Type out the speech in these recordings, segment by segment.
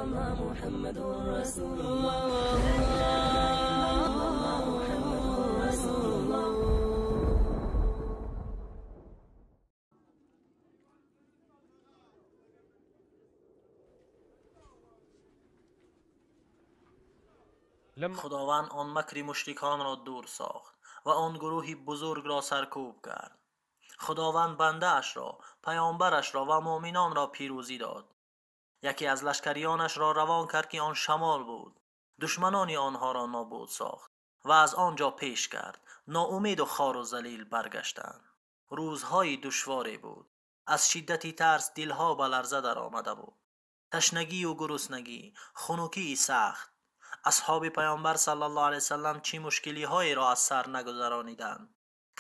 الله محمد رسول الله لا إله إلا الله محمد رسول الله. Худованд он макри мушриконро дур сохт ва он гурӯҳи бузургро саркӯб кард. Худованд бандаашро, паёмбарашро ва муъминонро пирӯзӣ дод. Яке аз лашкариёнашро равон кард, ки он шамол буд. Душманони онҳоро нобуд сохт ва аз он ҷо пеш кард. Ноумеду хору залил баргаштанд. Рӯзҳои душворе буд. Аз шиддати тарс дилҳо ба ларза даромада буд. Ташнагию гуруснагӣ, хунукии сахт. Асҳоби паёмбар саллаллоҳу алайҳи васаллам чӣ мушкилиҳоеро аз сар нагузарониданд.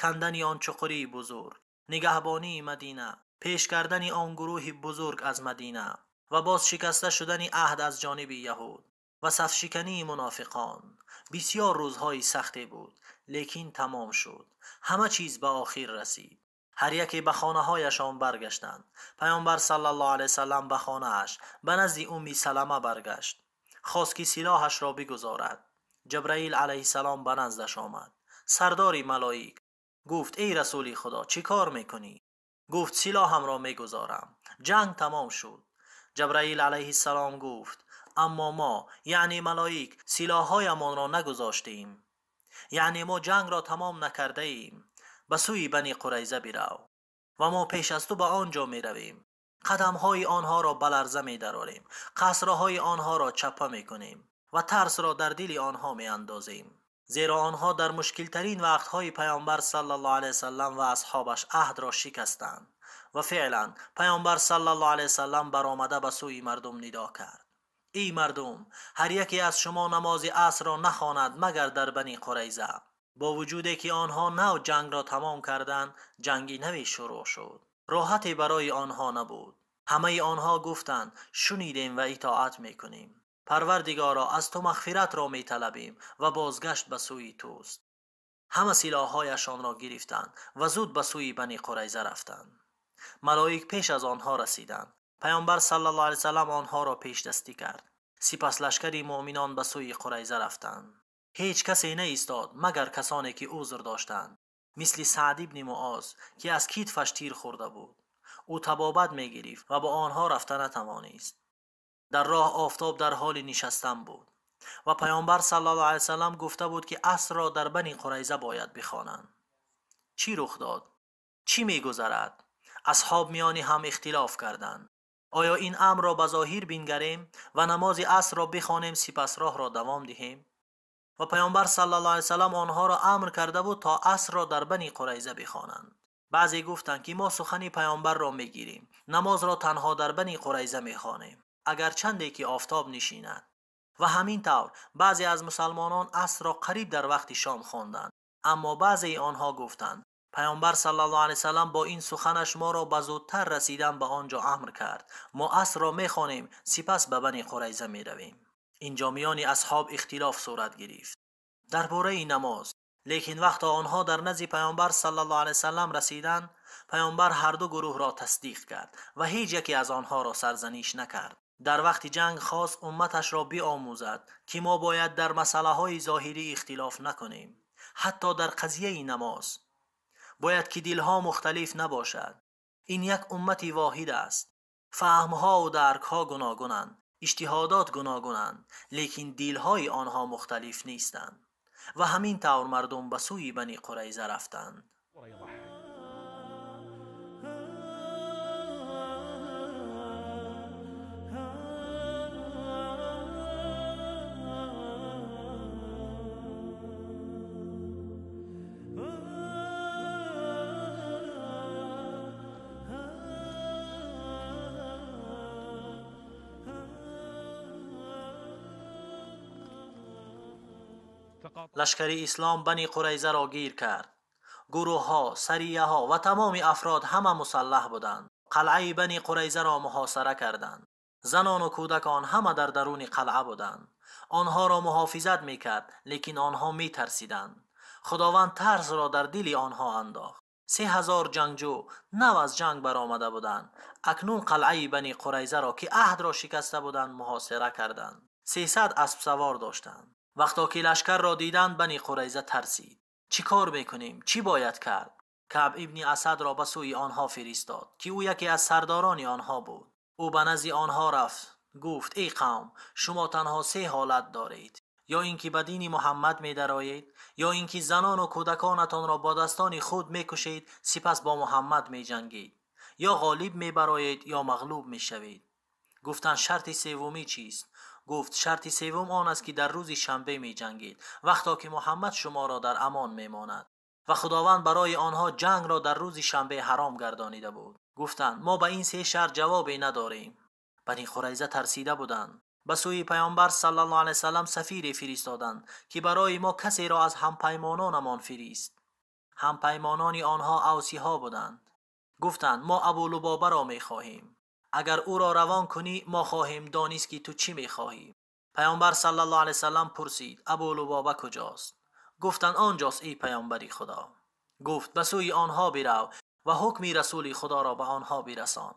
Кандани он чуқурии бузург, нигаҳбонии Мадина, пеш кардани он гурӯҳи бузург аз Мадина ва боз шикаста шудани аҳд аз ҷониби яҳуд ва сафшикании мунофиқон. Бисёр рӯзҳои сахте буд, лекин тамом шуд. Ҳама чиз ба охир расид. Ҳар яке ба хонаҳояшон баргаштанд. Паёмбар саллаллоҳу алайҳи васаллам ба хонааш, ба назди Умми Салама баргашт. Хост ки силоҳашро бигузорад. Ҷабраил алайҳиссалом ба наздаш омад. Сардори малоик гуфт: эй расули Худо, чӣ кор мекунӣ? Гуфт: силоҳамро мегузорам. Ҷанг тамом шуд. Ҷабраил алайҳиссалом гуфт: аммо мо, яъне малоик, силоҳҳоямонро нагузоштем. Яъне мо ҷангро тамом накардаем. Ба сӯи Бани Қурайза бирав ва мо пеш аз ту ба он ҷо меравем. Қадамҳои онҳоро ба ларза медарорем, қасрҳои онҳоро чаппа мекунем ва тарсро дар дили онҳо меандозем. Зеро онҳо дар мушкилтарин вақтҳои паёмбар саллаллоҳу алайҳи васаллам ва асҳобаш аҳдро шикастанд. Ва феълан паёмбар саллаллоҳу алайҳи васаллам баромада ба сӯи мардум нидо кард: эй мардум, ҳар яке аз шумо намози асрро нахонад магар дар Бани Қурайза. Бо вуҷуде ки онҳо нав ҷангро тамом карданд, ҷанги наве шурӯъ шуд. Роҳате барои онҳо набуд. Ҳамаи онҳо гуфтанд: шунидем ва итоат мекунем. Парвардигоро, аз ту мағфиратро металабем ва бозгашт ба сӯи туст. Ҳама силоҳҳояшонро гирифтанд ва зуд ба сӯи Бани Қурайза рафтанд. Малоик пеш аз онҳо расиданд. Паёмбар саллаллоҳу алайҳи васаллам онҳоро пешдастӣ кард. Сипас лашкари муъминон ба сӯи Қурайза рафтанд. Ҳеҷ касе наистод магар касоне ки узр доштанд, мисли Саъд ибни Муоз, ки аз китфаш тир хӯрда буд. Ӯ табобат мегирифт ва бо онҳо рафта натавонист. Дар роҳ офтоб дар ҳоли нишастан буд ва паёмбар саллаллоҳу алайҳи васаллам гуфта буд, ки асрро дар Бани Қурайза бояд бихонанд. Чӣ рух дод? Чӣ мегузарад? Асҳоб миёни ҳам ихтилоф карданд. Оё ин амрро ба зоҳир бингарем ва намози асрро бихонем, сипас роҳро давом диҳем? Ва паёмбар саллаллоҳу алайҳи васаллам онҳоро амр карда буд то асрро дар Бани Қурайза бихонанд. Баъзе гуфтанд, ки мо сухани паёмбарро мегирем, намозро танҳо дар Бани Қурайза мехонем, агарчанде ки офтоб нишинад. Ва ҳамин тавр баъзе аз мусалмонон асрро қариб дар вақти шом хонданд, аммо баъзеи онҳо гуфтанд: паёмбар саллаллоҳу алайҳи васаллам бо ин суханаш моро ба зудтар расидан ба он ҷо амр кард. Мо асрро мехонем, сипас ба Бани Қурайза меравем. Инҷо миёни асҳоб ихтилоф сурат гирифт дар бораи намоз. Лекин вақто онҳо дар назди паёмбар саллаллоҳу алайҳи васаллам расиданд, паёмбар ҳар ду гурӯҳро тасдиқ кард ва ҳеҷ яке аз онҳоро сарзаниш накард. Дар вақти ҷанг хост умматашро биомӯзад, ки мо бояд дар масъалаҳои зоҳирӣ ихтилоф накунем, ҳатто дар қазияи намоз. Бояд ки дилҳо мухталиф набошад. Ин як уммати воҳид аст. Фаҳмҳо ва даркҳо гуногунанд, иҷтиҳодот гуногунанд, лекин дилҳои онҳо мухталиф нестанд. Ва ҳамин тавр мардум ба сӯи Бани Қурайза рафтанд. Лашкари ислом Бани Қурайзаро гир кард. Гурӯҳҳо, сарияҳо ва тамоми афрод ҳама мусаллаҳ буданд. Қалъаи Бани Қурайзаро муҳосира карданд. Занону кӯдакон ҳама дар даруни қалъа буданд. Онҳоро муҳофизат мекард, лекин онҳо метарсиданд. Худованд тарсро дар дили онҳо андохт. 3000 ҷангҷӯ нав аз ҷанг баромада буданд. Акнун қалъаи Бани Қурайзаро ки аҳдро шикаста буданд муҳосира карданд. 300 аспсавор доштанд. Вақто ки лашкарро диданд, Бани Қурайза тарсид. Чӣ кор мекунем? Чӣ бояд кард? Каъб ибни Асадро ба сӯи онҳо фиристод, ки ӯ яке аз сардорони онҳо буд. Ӯ ба назди онҳо рафт. Гуфт: эй қавм, шумо танҳо се ҳолат доред. Ё ин ки ба дини Муҳаммад медароед, ё ин ки занону кӯдаконатонро бо дастони худ мекушед, сипас бо Муҳаммад меҷангед. Ё ғолиб мебароед, ё мағлуб мешавед. Гуфтанд: шарти севумӣ чист? Гуфт: шарти севум он аст ки дар рӯзи шанбе меҷангед, вақто ки Муҳаммад шуморо дар амон мемонад. Ва Худованд барои онҳо ҷангро дар рӯзи шанбе ҳаром гардонида буд. Гуфтанд: мо ба ин се шарт ҷавобе надорем. Бани Қурайза тарсида буданд. Ба сӯи Паёмбар саллаллоҳу алайҳи васаллам сафире фиристоданд, ки барои мо касеро аз ҳампаймононамон фирист. Ҳампаймонони онҳо авсиҳо буданд. Гуфтанд: мо Абулубобаро мехоҳем. Агар ӯро равон кунӣ, мо хоҳем донист ки ту чӣ мехоҳӣ. Паёмбар саллаллоҳу алайҳи васаллам пурсид: Абулубоба куҷост? Гуфтанд: онҷост, эй паёмбари Худо. Гуфт: ба сӯи онҳо бирав ва ҳукми расули Худоро ба онҳо бирасон.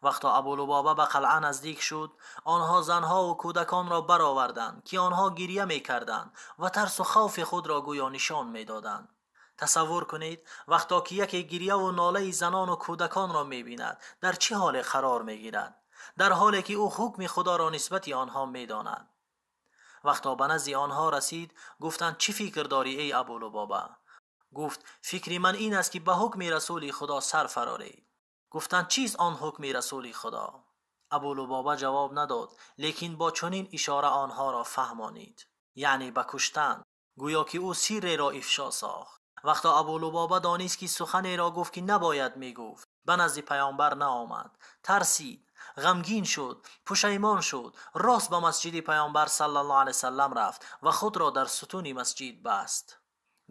Вақто Абулубоба ба қалъа наздик шуд, онҳо занҳову кӯдаконро бароварданд, ки онҳо гиря мекарданд ва тарсу хавфи худро гӯё нишон медоданд. Тасаввур кунед, вақто ки яке гиряву нолаи занону кӯдаконро мебинад, дар чӣ ҳоле қарор мегирад, дар ҳоле ки ӯ ҳукми Худоро нисбати онҳо медонад. Вақто ба назди онҳо расид, гуфтанд: чӣ фикр дорӣ, эй Абулубоба? Гуфт: фикри ман ин аст, ки ба ҳукми расули Худо сар фароред. Гуфтанд: чист он ҳукми расули Худо? Абулубоба ҷавоб надод, лекин бо чунин ишора онҳоро фаҳмонид, яъне ба куштан, гӯё ки ӯ сирреро ифшо сохт. Вақто Абулубоба донист, ки суханеро гуфт, ки набояд мегуфт, ба назди паёмбар наомад. Тарсид, ғамгин шуд, пушаймон шуд, рост ба масҷиди паёмбар саллаллоҳу алайҳи васаллам рафт ва худро дар сутуни масҷид баст.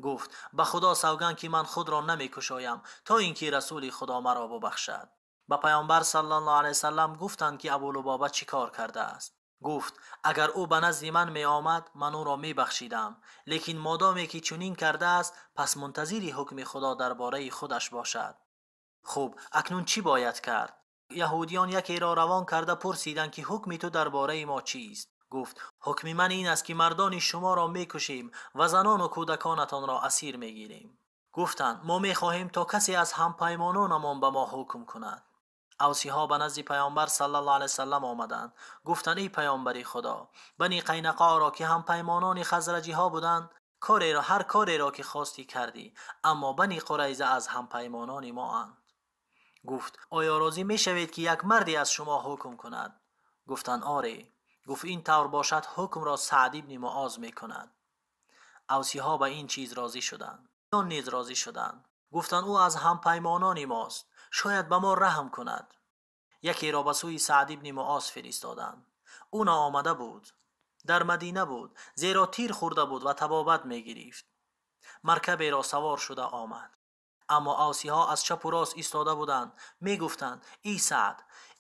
Гуфт: ба Худо савганд, ки ман худро намекушоям то ин ки расули Худо маро бубахшад. Ба паёмбар саллаллоҳу алайҳи васаллам гуфтанд, ки Абулубоба чӣ кор кардааст. Гуфт: агар ӯ ба назди ман меомад, ман ӯро мебахшидам, лекин модоме ки чунин кардааст, пас мунтазири ҳукми Худо дар бораи худаш бошад. Хуб, акнун чӣ бояд кард? Яҳудиён якеро равон карда пурсиданд, ки ҳукми ту дар бораи мо чист? Гуфт: ҳукми ман ин аст, ки мардони шуморо мекушем ва занону кӯдаконатонро асир мегирем. Гуфтанд: мо мехоҳем то касе аз ҳампаймононамон ба мо ҳукм кунад. Авсиҳо ба назди паёмбар саллаллоҳу алайҳи васаллам омаданд. Гуфтанд: эй паёмбари Худо, Бани Қайнақоро ки ҳампаймонони хазраҷиҳо буданд, ҳар кореро ки хостӣ кардӣ, аммо Бани Қурайза аз ҳампаймонони моанд. Гуфт: оё розӣ мешавед, ки як марде аз шумо ҳукм кунад? Гуфтанд: оре. Гуфт: ин тавр бошад, ҳукмро Саъд ибни Муоз мекунад. Авсиҳо ба ин чиз розӣ шуданд. Он низ розӣ шуданд. Гуфтанд: ӯ аз ҳампаймонони мост, шояд ба мо раҳм кунад. Якеро ба сӯи Саъд ибни Муоз фиристоданд. Ӯ наомада буд, дар Мадина буд, зеро тир хӯрда буд ва табобат мегирифт. Маркаберо савор шуда омад. Аммо авсиҳо аз чапу рост истода буданд. Мегуфтанд: эй Саъд,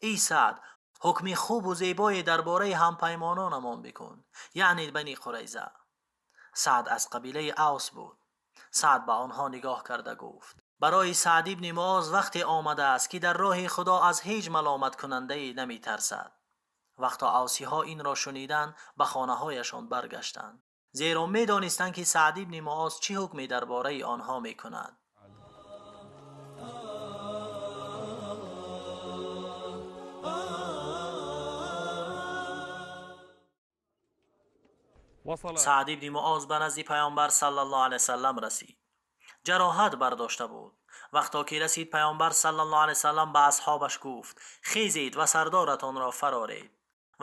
эй Саъд, ҳукми хубу зебое дар бораи ҳампаймононамон бикун, яъне Бани Қурайза. Саъд аз қабилаи Авс буд. Саъд ба онҳо нигоҳ карда гуфт: барои Саъд ибни Муоз вақте омадааст, ки дар роҳи Худо аз ҳеҷ маломаткунандае намитарсад. Вақто авсиҳо инро шуниданд, ба хонаҳояшон баргаштанд, зеро медонистанд, ки Саъд ибни Муоз чӣ ҳукме дар бораи онҳо мекунад. Саъд ибни Муоз ба назди паёмбар саллаллоҳу алайҳи васаллам расид. Ҷароҳат бардошта буд. Вақто ки расид, паёмбар саллаллоҳу алайҳи васаллам ба асҳобаш гуфт: хезед ва сардоратонро фароред.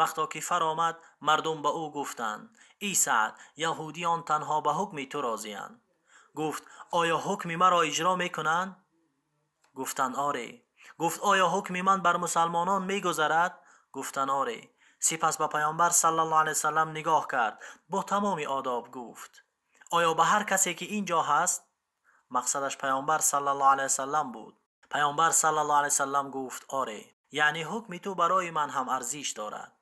Вақто ки фаромад, мардум ба ӯ гуфтанд: эй Саъд, яҳудиён танҳо ба ҳукми ту розианд. Гуфт: оё ҳукми маро иҷро мекунанд? Гуфтанд: оре. Гуфт: оё ҳукми ман бар мусалмонон мегузарад? Гуфтанд: оре. Сипас ба паёмбар саллаллоҳу алайҳи васаллам нигоҳ кард, бо тамоми одоб гуфт: оё ба ҳар касе ки ин ҷо ҳаст? Мақсадаш паёмбар саллаллоҳу алайҳи васаллам буд. Паёмбар саллаллоҳу алайҳи васаллам гуфт: оре, яъне ҳукми ту барои ман ҳам арзиш дорад.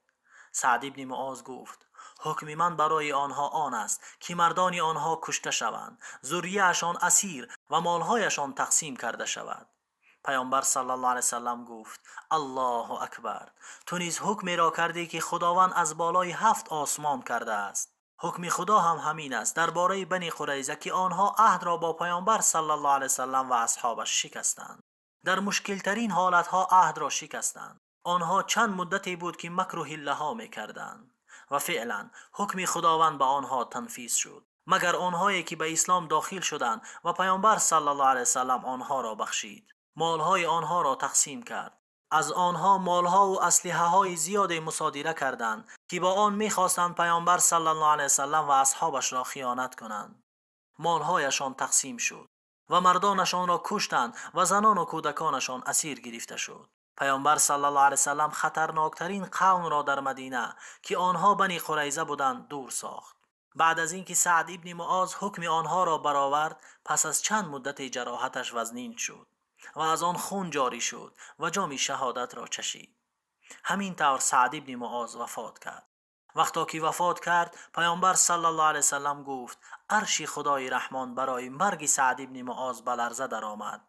Саъд ибни Муоз гуфт: ҳукми ман барои онҳо он аст, ки мардони онҳо кушта шаванд, зуррияашон асир ва молҳояшон тақсим карда шавад. Паёмбар саллаллоҳу алайҳи васаллам гуфт: Аллоҳу акбар, ту низ ҳукмеро кардӣ, ки Худованд аз болои ҳафт осмон кардааст. Ҳукми Худо ҳам ҳамин аст дар бораи Бани Қурайза, ки онҳо аҳдро бо Паёмбар саллаллоҳу алайҳи васаллам ва асҳобаш шикастанд. Дар мушкилтарин ҳолатҳо аҳдро шикастанд. Онҳо чанд муддате буд, ки макру ҳиллаҳо мекарданд ва феълан ҳукми Худованд ба онҳо танфиз шуд, магар онҳое ки ба ислом дохил шуданд ва Паёмбар саллаллоҳу алайҳи васаллам онҳоро бахшид, молҳои онҳоро тақсим кард. Аз онҳо молҳо ва аслиҳаҳои зиёде мусодира карданд, ки бо он мехостанд Паёмбар саллаллоҳу алайҳи васаллам ва асҳобашро хиёнат кунанд. Молҳояшон тақсим шуд ва мардонашонро куштанд ва занону кӯдаконашон асир гирифта шуд. Паёмбар саллаллоҳу алайҳи васаллам хатарноктарин қавмро дар Мадина, ки онҳо Бани Қурайза буданд, дур сохт. Баъд аз инки Саъд ибни Муоз ҳукми онҳоро баровард, пас аз чанд муддате ҷароҳаташ вазнин шуд ва аз он хун ҷорӣ шуд ва ҷоми шаҳодатро чашид. Ҳамин тавр Саъд ибни Муоз вафот кард. Вақто ки вафот кард, Паёмбар саллаллоҳу алайҳи васаллам гуфт: арши Худои Раҳмон барои марги Саъд ибни Муоз ба ларза даромад.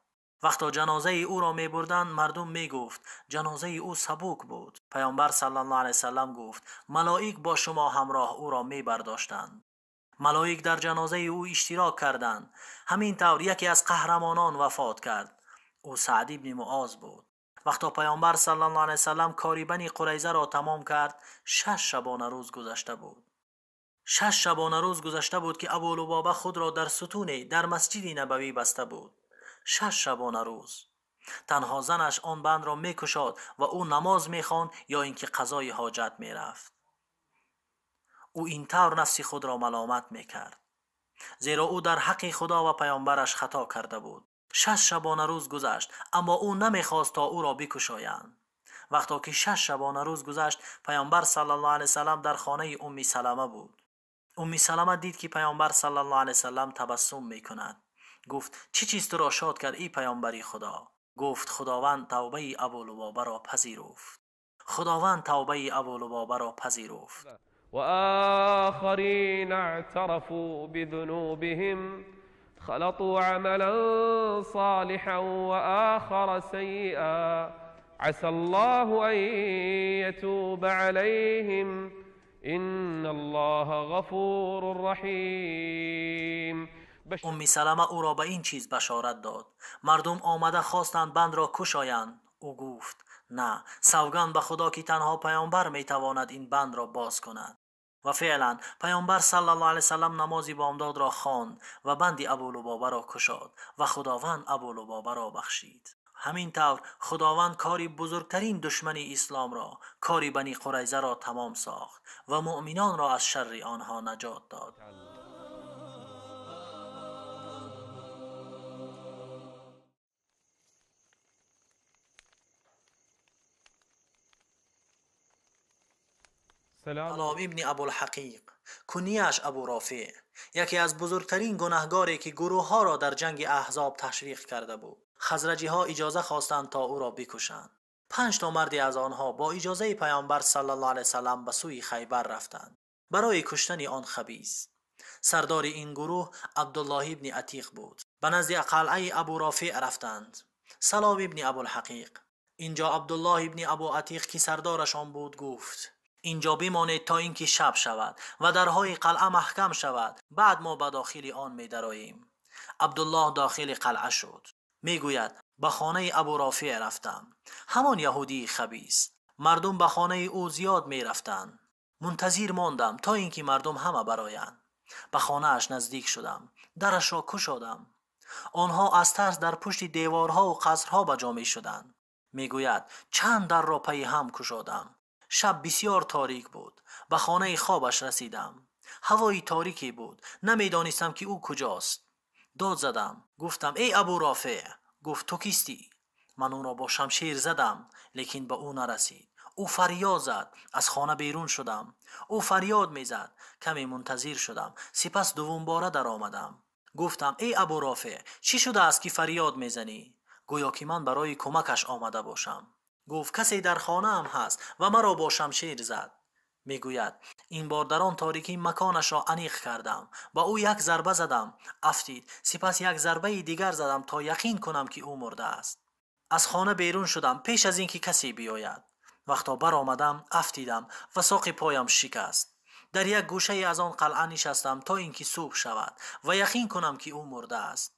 Вақто ҷанозаи ӯро мебурданд, мардум мегуфт: ҷанозаи ӯ сабук буд. Паёмбар саллаллоҳу алайҳи васаллам гуфт: малоик бо шумо ҳамроҳ ӯро мебардоштанд. Малоик дар ҷанозаи ӯ иштирок карданд. Ҳамин тавр яке аз қаҳрамонон вафот кард. Ӯ Саъд ибни Муоз буд. Вақто Паёмбар саллаллоҳу алайҳи васаллам кори Бани Қурайзаро тамом кард, 6 шабонарӯз гузашта буд. 6 шабонарӯз гузашта буд, ки Абулубоба худро дар сутуне дар Масҷиди Набавӣ баста буд. 6 шабонарӯз. Танҳо занаш он бандро мекушод ва ӯ намоз мехонд ё ин ки қазои ҳоҷат мерафт. Ӯ ин тавр нафси худро маломат мекард, зеро ӯ дар ҳаққи Худо ва паёмбараш хато карда буд. 6 шабонарӯз гузашт, аммо ӯ намехост то ӯро бикушоянд. Вақто ки 6 шабонарӯз гузашт, Паёмбар саллаллоҳу алайҳи васаллам дар хонаи Умми Салама буд. Умми Салама дид, ки Паёмбар саллаллоҳу алайҳи васаллам табассум мекунад. Гуфт: чӣ чиз туро шод кард, эй паёмбари Худо? Гуфт: Худованд тавбаи Абулубобаро пазируфт. Худованд тавбаи Абулубобаро пазируфт. وآخرين اعترفوا بذنوبهم خلطوا عملا صالحا وآخر سيئا عسى الله أن يتوب عليهم إن الله غفور رحيم. Умми Салама ӯро ба ин чиз башорат дод. Мардум омада хостанд бандро кушоянд. Ӯ гуфт: на, савганд ба Худо, ки танҳо паёмбар метавонад ин бандро боз кунад. Ва феълан Паёмбар саллаллоҳу алайҳи васаллам намози бомдодро хонд ва банди Абулубобаро кушод ва Худованд Абулубобаро бахшид. Ҳамин тавр Худованд кори бузургтарин душмани исломро, кори Бани Қурайзаро тамом сохт ва муъминонро аз шарри онҳо наҷот дод. Салом ибни Абулҳақиқ, кунияш Абу Рофеъ, яке аз бузургтарин гунаҳгоре, ки гурӯҳҳоро дар ҷанги Аҳзоб ташвиқ карда буд. Хазраҷиҳо иҷоза хостанд то ӯро бикушанд. 5 то марде аз онҳо бо иҷозаи Паёмбар саллаллоҳу алайҳи васаллам ба сӯи Хайбар рафтанд барои куштани он хабис. Сардори ин гурӯҳ Абдуллоҳ ибни Атиқ буд. Ба назди қалъаи Абу Рофеъ рафтанд. Салом ибни Абулҳақиқ. Инҷо Абдуллоҳ ибни Абу Атиқ, ки сардорашон буд, гуфт: инҷо бимонед то ин ки шаб шавад ва дарҳои қалъа маҳкам шавад, баъд мо ба дохили он медароем. Абдуллоҳ дохили қалъа шуд. Мегӯяд: ба хонаи Абу Рофеъ рафтам, ҳамон яҳудии хабис. Мардум ба хонаи ӯ зиёд мерафтанд. Мунтазир мондам то ин ки мардум ҳама бароянд. Ба хонааш наздик шудам, дарашро кушодам. Онҳо аз тарс дар пушти деворҳо ва қасрҳо ба ҷо мешуданд. Мегӯяд: чанд дарро пайи ҳам кушодам. Шаб бисёр торик буд. Ба хонаи хобаш расидам. Ҳавои торике буд. Намедонистам, ки ӯ куҷост. Дод задам. Гуфтам: эй Абу Рофеъ! Гуфт: ту кистӣ? Ман ӯро бо шамшер задам, лекин ба ӯ нарасид. Ӯ фарёд зад. Аз хона берун шудам. Ӯ фарёд мезад. Каме мунтазир шудам. Сипас дуввумбора даромадам. Гуфтам: эй Абу Рофеъ, чӣ шудааст, ки фарёд мезанӣ? Гӯё ки ман барои кӯмакаш омада бошам. Гуфт: касе дар хонаам ҳаст ва маро бо шамшер зад. Мегӯяд: Ин бор дар он торикӣ маконашро аниқ кардам. Ба ӯ як зарба задам, афтид. Сипас як зарбаи дигар задам то яқин кунам ки ӯ мурдааст. Аз хона берун шудам пеш аз ин ки касе биёяд. Вақто баромадам, афтидам ва соқи поям шикаст. Дар як гӯшае аз он қалъа нишастам то ин ки субҳ шавад ва яқин кунам ки ӯ мурдааст.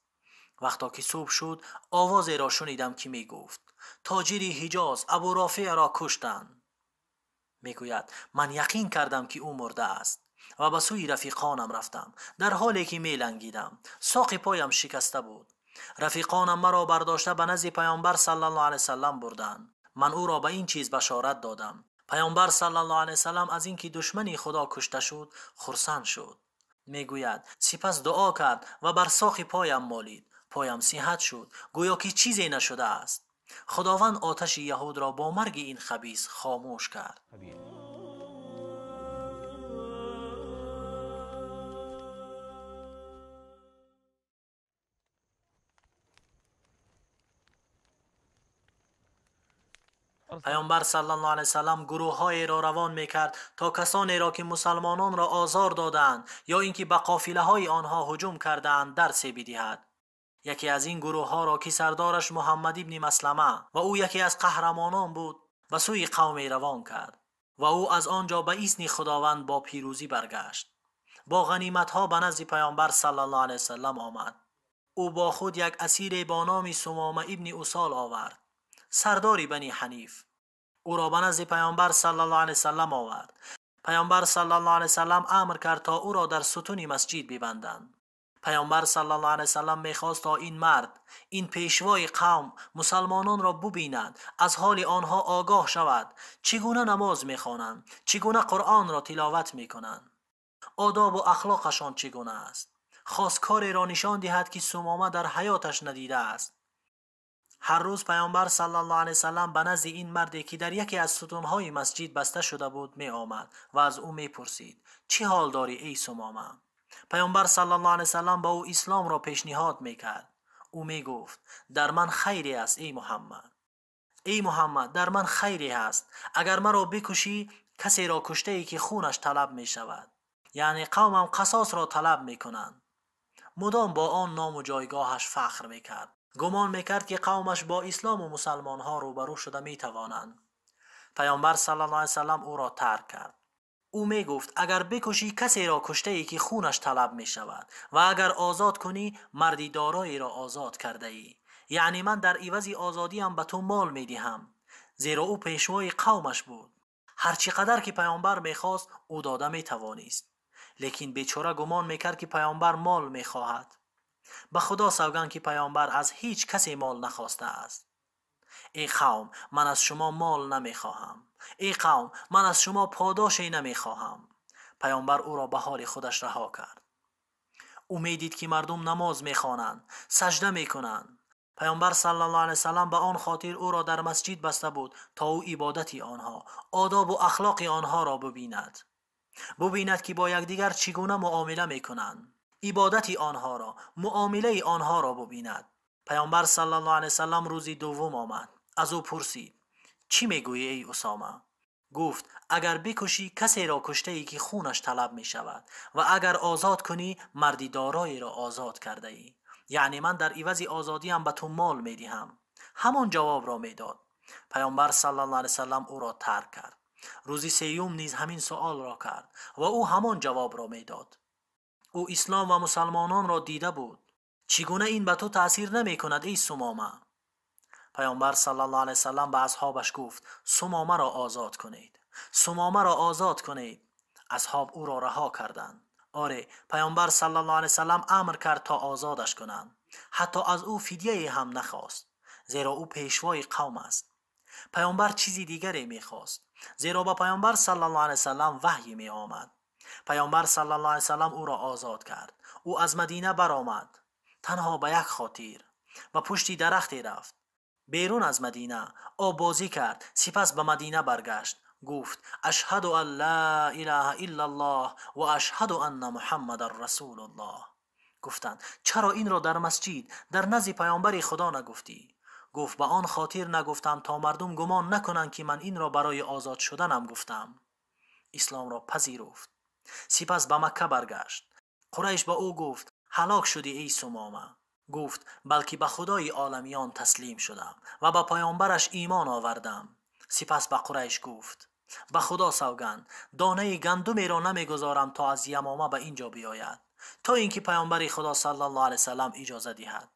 Вақто ки субҳ шуд, овозеро шунидам ки мегуфт: тоҷири Ҳиҷоз Абу Рофеъро куштанд. Мегӯяд: ман яқин кардам ки ӯ мурдааст ва ба сӯи рафиқонам рафтам, дар ҳоле ки мелангидам. Соқи поям шикаста буд. Рафиқонам маро бардошта ба назди Паёмбар саллаллоҳу алайҳи васаллам бурданд. Ман ӯро ба ин чиз башорат додам. Паёмбар саллаллоҳу алайҳи васаллам аз ин ки душмани Худо кушта шуд хурсанд шуд. Мегӯяд: сипас дуо кард ва бар соқи поям молид. Поям сиҳат шуд, гӯё ки чизе нашудааст. Худованд оташи яҳудро бо марги ин хабис хомӯш кард. Паёмбар саллаллоҳу алайҳи васаллам гурӯҳҳоеро равон мекард то касонеро ки мусалмононро озор додаанд ё ин ки ба қофилаҳои онҳо ҳуҷум кардаанд дарсе бидиҳад. Яке аз ин гурӯҳҳоро ки сардораш Муҳаммад ибни Маслама ва ӯ яке аз қаҳрамонон буд, ба сӯи қавме равон кард ва ӯ аз он ҷо ба изни Худованд бо пирӯзӣ баргашт. Бо ғаниматҳо ба назди Паёмбар саллаллоҳу алайҳи васаллам омад. Ӯ бо худ як асире бо номи Сумома ибни Усол овард, сардори Бани Ҳаниф. Ӯро ба назди Паёмбар саллаллоҳу алайҳи васаллам овард. Паёмбар саллаллоҳу алайҳи васаллам амр кард то ӯро дар сутуни масҷид бибанданд. Паёмбар саллаллоҳу алайҳи васаллам мехост то ин мард, ин пешвои қавм, мусалмононро бубинад, аз ҳоли онҳо огоҳ шавад, чӣ гуна намоз мехонанд, чӣ гуна Қуръонро тиловат мекунанд, одобу ахлоқашон чӣ гуна аст. Хост кореро нишон диҳад ки Сумома дар ҳаёташ надидааст. Ҳар рӯз Паёмбар саллаллоҳу алайҳи васаллам ба назди ин марде ки дар яке аз сутунҳои масҷид баста шуда буд меомад ва аз ӯ мепурсид: чӣ ҳол дорӣ, эй Сумома? Паёмбар саллаллоҳу алайҳи васаллам ба ӯ исломро пешниҳод мекард. Ӯ мегуфт: дар ман хайре аст, эй Муҳаммад. Эй Муҳаммад, дар ман хайре ҳаст. Агар маро бикушӣ, касеро куштае ки хунаш талаб мешавад. Яъне қавмам қасосро талаб мекунанд. Мудом бо он ному ҷойгоҳаш фахр мекард. Гумон мекард ки қавмаш бо ислому мусалмонҳо рӯбарӯ шуда метавонанд. Паёмбар саллаллоҳу алайҳи васаллам ӯро тарк кард. Ӯ мегуфт: агар бикушӣ, касеро куштае ки хунаш талаб мешавад ва агар озод кунӣ, марди дороеро озод кардаӣ. Яъне ман дар ивази озодиам ба ту мол медиҳам. Зеро ӯ пешвои қавмаш буд. Ҳар чӣ қадар ки паёмбар мехост, ӯ дода метавонист. Лекин бечора гумон мекард ки паёмбар мол мехоҳад. Ба Худо савганд ки паёмбар аз ҳеҷ касе мол нахостааст. Эй қавм, ман аз шумо мол намехоҳам. Эй қавм, ман аз шумо подоше намехоҳам. Паёмбар ӯро ба ҳоли худаш раҳо кард. Ӯ медид ки мардум намоз мехонанд, сажда мекунанд. Паёмбар саллаллоҳу алайҳи васаллам ба он хотир ӯро дар масҷид баста буд то ӯ ибодати онҳо, одобу ахлоқи онҳоро бубинад. Бубинад ки бо якдигар чӣ гуна муомила мекунанд. Ибодати онҳоро, муомилаи онҳоро бубинад. Паёмбар саллаллоҳу алайҳи васаллам рӯзи дуввум омад. Аз ӯ пурсид: чӣ мегӯӣ, эй Усома? Гуфт: агар бикушӣ, касеро куштае ки хунаш талаб мешавад ва агар озод кунӣ, марди дороеро озод кардаӣ. Яъне ман дар ивази озодиам ба ту мол медиҳам. Ҳамон ҷавобро медод. Паёмбар саллаллоҳу алайҳи васаллам ӯро тарк кард. Рӯзи сеюм низ ҳамин суолро кард ва ӯ ҳамон ҷавобро медод. Ӯ ислом ва мусалмононро дида буд. Чӣ гуна ин ба ту таъсир намекунад, эй Сумома? Паёмбар саллаллоҳу алайҳи васаллам ба асҳобаш гуфт: Сумомаро озод кунед, Сумомаро озод кунед. Асҳоб ӯро раҳо карданд. Оре, Паёмбар саллаллоҳу алайҳи васаллам амр кард то озодаш кунанд. Ҳатто аз ӯ фидияе ҳам нахост, зеро ӯ пешвои қавм аст. Паёмбар чизи дигаре мехост, зеро ба Паёмбар саллаллоҳу алайҳи васаллам ваҳй меомад. Паёмбар саллаллоҳу алайҳи васаллам ӯро озод кард. Ӯ аз Мадина баромад танҳо ба як хотир. Ба пушти дарахте рафт. Берун аз Мадина оббозӣ кард, сипас ба Мадина баргашт. Гуфт: ашҳаду ан ла илаҳа иллаллоҳ ва ашҳаду анна муҳаммадан расулуллоҳ. Гуфтанд: чаро инро дар масҷид дар назди паёмбари Худо нагуфтӣ? Гуфт: ба он хотир нагуфтам то мардум гумон накунанд ки ман инро барои озод шуданам гуфтам. Ислом ро пазируфт. Сипас ба Макка баргашт. Қурайш ба ӯ гуфт: ҳалок шудӣ эй Сумома. Гуфт: балки ба Худои оламиён таслим шудам ва ба паёмбараш имон овардам. Сипас ба Қурайш гуфт: ба Худо савганд, донаи гандумеро намегузорам то аз Ямома ба ин ҷо биёяд, то ин ки паёмбари Худо саллаллоҳу алайҳи васаллам иҷоза диҳад.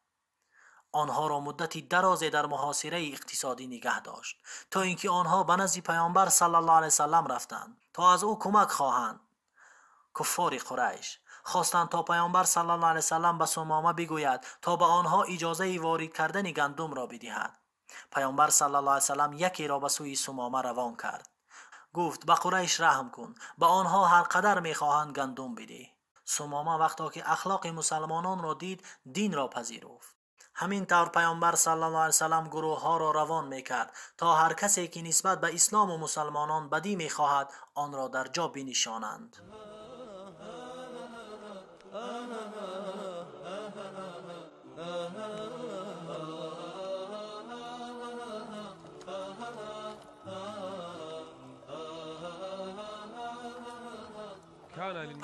Онҳоро муддати дарозе дар муҳосираи иқтисодӣ нигаҳ дошт, то ин ки онҳо ба назди паёмбар саллаллоҳу алайҳи васаллам рафтанд то аз ӯ кӯмак хоҳанд. Куффори Қурайш хостанд то паёмбар саллаллоҳу алайҳи васаллам ба Сумома бигӯяд то ба онҳо иҷозаи ворид кардани гандумро бидиҳад. Паёмбар саллаллоҳу алайҳи васаллам якеро ба сӯи Сумома равон кард. Гуфт: ба Қурайш раҳм кун, ба онҳо ҳар қадар мехоҳанд гандум бидеҳ. Сумома вақто ки ахлоқи мусалмононро дид, динро пазируфт. Ҳамин тавр паёмбар саллаллоҳу алайҳи васаллам гурӯҳҳоро равон мекард то ҳар касе ки нисбат ба ислому мусалмонон бадӣ мехоҳад, онро дар ҷо бинишонанд.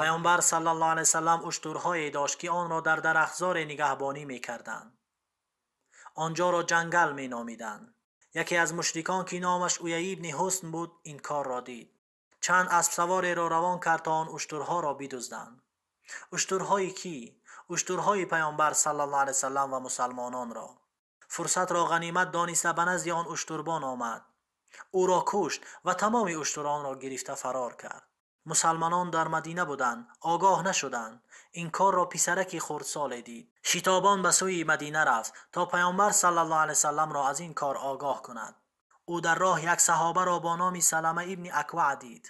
Паёмбар саллаллоҳу алайҳи васаллам уштурҳое дошт ки онро дар дарахтзоре нигаҳбонӣ мекарданд. Онҷоро ҷангал меномиданд. Яке аз мушрикон ки номаш Уяй ибни Ҳусн буд, ин корро дид. Чанд аспсавореро равон кард то он уштурҳоро бидузданд. Уштурҳои кӣ? Уштурҳои паёмбар саллаллоҳу алайҳи васаллам ва мусалмононро. Фурсатро ғанимат дониста ба назди он уштурбон омад. Ӯро кушт ва тамоми уштуронро гирифта фарор кард. Мусалмонон дар Мадина буданд, огоҳ нашуданд. Ин корро писараки хурдсоле дид. Шитобон ба сӯи Мадина рафт то паёмбар саллаллоҳу алайҳи васалламро аз ин кор огоҳ кунад. Ӯ дар роҳ як саҳобаро бо номи Салама ибни Акваъ дид.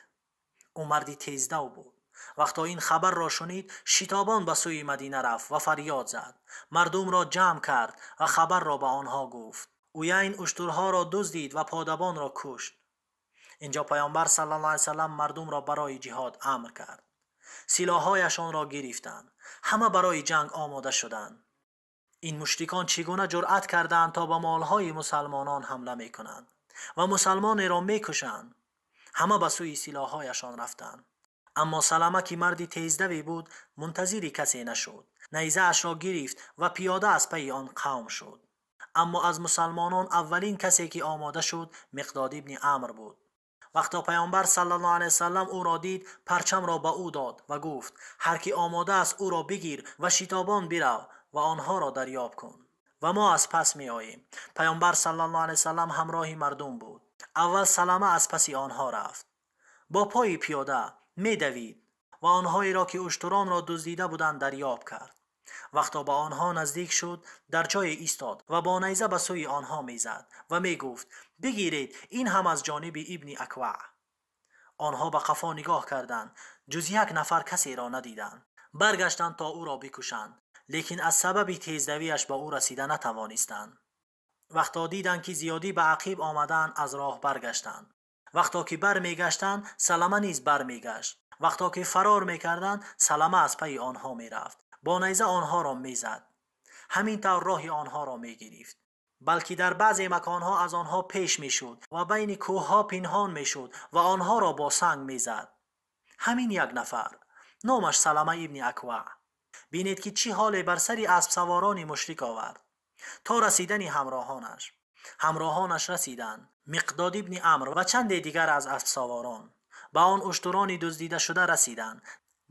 Ӯ марди тездав буд. Вақто ин хабарро шунид, шитобон ба сӯи Мадина рафт ва фарёд зад. Мардумро ҷамъ кард ва хабарро ба онҳо гуфт. Уяйн уштурҳоро дуздид ва подабонро кушт. Инҷо паёмбар саллаллоҳу алайҳи васаллам мардумро барои ҷиҳод амр кард. Силоҳҳояшонро гирифтанд. Ҳама барои ҷанг омода шуданд. Ин мушрикон чӣ гуна ҷуръат карданд то ба молҳои мусалмонон ҳамла мекунанд ва мусалмонеро мекушанд? Ҳама ба сӯи силоҳҳояшон рафтанд. Аммо Салама ки марди тездаве буд, мунтазири касе нашуд. Найзаашро гирифт ва пиёда аз пайи он қавм шуд. Аммо аз мусалмонон аввалин касе ки омода шуд, Миқдод ибни Амр буд. Вақто паёмбар саллаллоҳу алайҳи васаллам ӯро дид, парчамро ба ӯ дод ва гуфт: ҳар ки омода аст ӯро бигир ва шитобон бирав ва онҳоро дарёб кун ва мо аз пас меоем. Паёмбар саллаллоҳу алайҳи васаллам ҳамроҳи мардум буд. Аввал Салама аз паси онҳо рафт. Бо пои пиёда медавид ва онҳоеро ки уштуронро дуздида буданд дарёб кард. Вақто ба онҳо наздик шуд, дар ҷое истод ва бо найза ба сӯи онҳо мезад ва мегуфт: бигиред, ин ҳам аз ҷониби ибни Акваъ. Онҳо ба қафо нигоҳ карданд, ҷуз як нафар касеро надиданд. Баргаштанд то ӯро бикушанд, лекин аз сабаби тездавиаш ба ӯ расида натавонистанд. Вақто диданд ки зиёдӣ ба ақиб омадаанд, аз роҳ баргаштанд. Вақто ки бармегаштанд, Салама низ бармегашт. Вақто ки фарор мекарданд, Салама аз пайи онҳо мерафт. Бо найза онҳоро мезад. Ҳамин тавр роҳи онҳоро мегирифт. Балки дар баъзе маконҳо аз онҳо пеш мешуд ва байни кӯҳҳо пинҳон мешуд ва онҳоро бо санг мезад. Ҳамин як нафар, номаш Салама ибни Акваъ. Бинед ки чӣ ҳоле бар сари аспсаворони мушрик овард. То расидани ҳамроҳонаш. Ҳамроҳонаш расиданд, Миқдод ибни Амр ва чанде дигар аз аспсаворон. Ба он уштурони дуздидашуда расиданд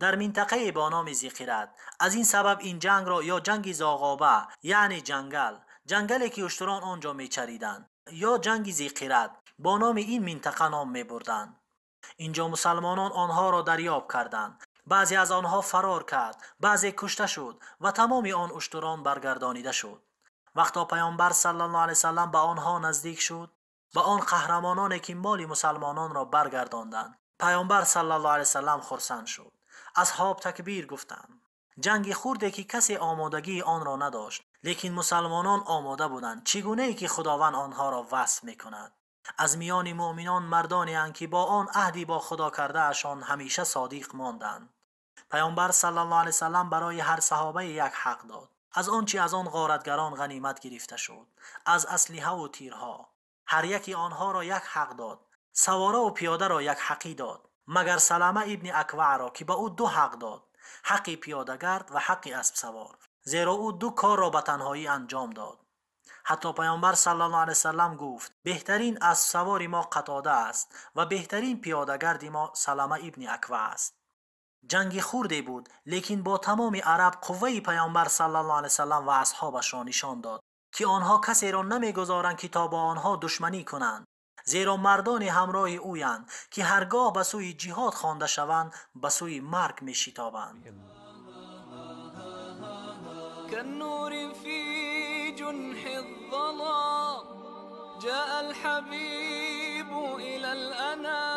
дар минтақае бо номи Зиқират. Аз ин сабаб ин ҷангро ё ҷанги Зоғоба, яъне ҷангал, ҷангале ки уштурон он ҷо мечариданд, ё ҷанги Зиқират бо номи ин минтақа ном мебурданд. Инҷо мусалмонон онҳоро дарёб карданд. Баъзе аз онҳо фарор кард, баъзе кушта шуд ва тамоми он уштурон баргардонида шуд. Вақто паёмбар саллаллоҳу алайҳи васаллам ба онҳо наздик шуд, ба он қаҳрамононе ки моли мусалмононро баргардонданд, паёмбар саллаллоҳу алайҳи васаллам хурсанд шуд. Асҳоб такбир гуфтанд. Ҷанги хурде ки касе омодагии онро надошт, лекин мусалмонон омода буданд, чӣ гунае ки Худованд онҳоро васф мекунад. Аз миёни муъминон мардонеанд ки бо он аҳди бо Худо кардаашон ҳамеша содиқ монданд. Паёмбар саллаллоҳу алайҳи васаллам барои ҳар саҳобае як ҳақ дод. Аз он чи аз он ғоратгарон ғанимат гирифта шуд, аз аслиҳаву тирҳо. Ҳар яки онҳоро як ҳақ дод. Савораву пиёдаро як ҳақӣ дод. Магар Салама ибни Акваъро, ки ба ӯ ду ҳақ дод: ҳаққи пиёдагард ва ҳаққи аспсавор, зеро ӯ ду корро ба танҳоӣ анҷом дод. Ҳатто Паёмбар саллаллоҳу алайҳи васаллам гуфт: беҳтарин аспсавори мо Қатода аст ва беҳтарин пиёдагарди мо Салама ибни Акваъ аст. Ҷанги хурде буд, лекин бо тамоми араб қувваи Паёмбар саллаллоҳу алайҳи васаллам ва асҳобашро нишон дод, ки онҳо касеро намегузоранд, ки то бо онҳо душманӣ кунанд, зеро мардони ҳамроҳи ӯянд, ки ҳаргоҳ ба сӯи ҷиҳод хонда шаванд, ба сӯи марг мешитобанд. كالنور في جنح الظلام جاء الحبيب إلى الأنام.